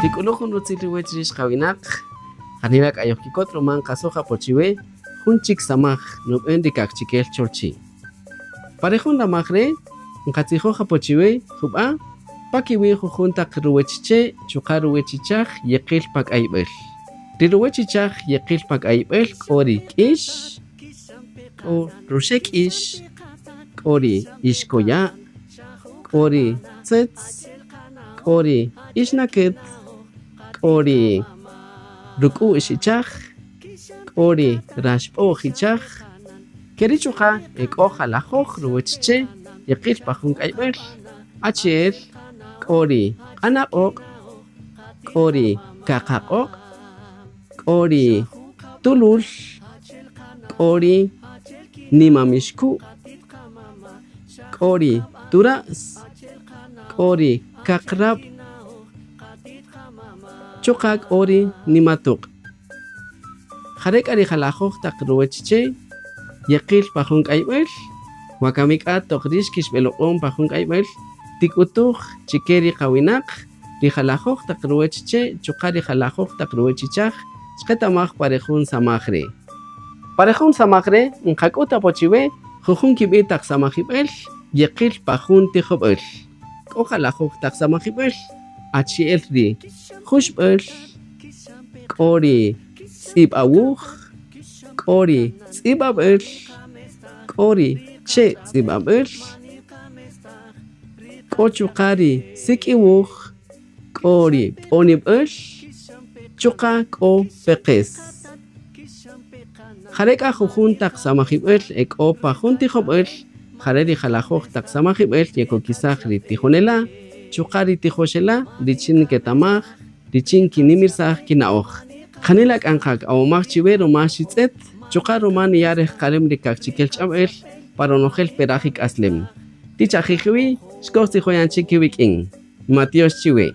Tik'ulu' jun rutzil iwech rix qawinaq, janila k'a yojkikot ruma nqasoj apo chiwe jun chik samaj nub'en ri kaqchikel cholchi'. Pa re jun ramaj re' nqatzijoj apo chiwe jub'a' pa kiwi' jujun taq ruwech che' chuqa' ruwech ichaj yeqil pa k'ayb'äl. Ri ruwech ichaj yeqil pa k'ayb'äl k'o ri k'ix, k'o ruxe' k'ix, k'o ri ixkoya', k'o ri tzëtz, k'o ri ixnakët, k'o ri ruk'u'x ichaj, k'o ri raxb'o'j ichaj. Ke ri' chuqa' e k'o jalajöj ruwäch che' yeqïl pa jun k'ayb'äl, achi'el k'o ri q'anaq'oq', k'o ri kaqaq'oq', k'o ri tulul, k'o ri nimamixku', k'o ri tura's, k'o ri kaqrab', chuqa' k'o ri nimatuq'. Jare' k'a ri jalajöj taq ruwäch che' yeqïl pa jun k'ayb'äl, wakami k'a toq rïx kixb'eloq'on pa jun k'ayb'äl, tik'utuj chi ke ri qawinaq ri jalajöj taq ruwäch che' chuqa' ri jalajöj taq ruwäch ichaj xqetamaj pa re jun samaj re'. Pa re jun samaj re' nqak'üt apo chiwe jujun kib'i' taq samajib'äl yeqïl pa jun tijob'äl. K'o jalajöj taq samajib'äl achi'el ri juxb'äl, k'o ri tz'ib'awuj, k'o ri tz'ib'ab'äl, k'o ri che' tz'ib'ab'äl, k'o chuqa' ri sik'iwuj, k'o ri b'onib'äl, chuqa' k'o peqes. Jare' k'a jujun taq samajib'äl e k'o pa jun tijob'äl, jare' ri jalajöj taq samajib'äl yekokisaj ri tijonela' chuqa' ri tijoxela' richin nketamaj richin nkinimirsaj kina'oj. Janila k'a nqak'awomaj chiwe ruma xitz'et chuqa' ruma niya' rejqalem ri kaqchikel ch'ab'äl pa ronojel peraj ik'aslem. Tichajij iwi', xkojtzijoyan chik iwik'in. Matyox chiwe.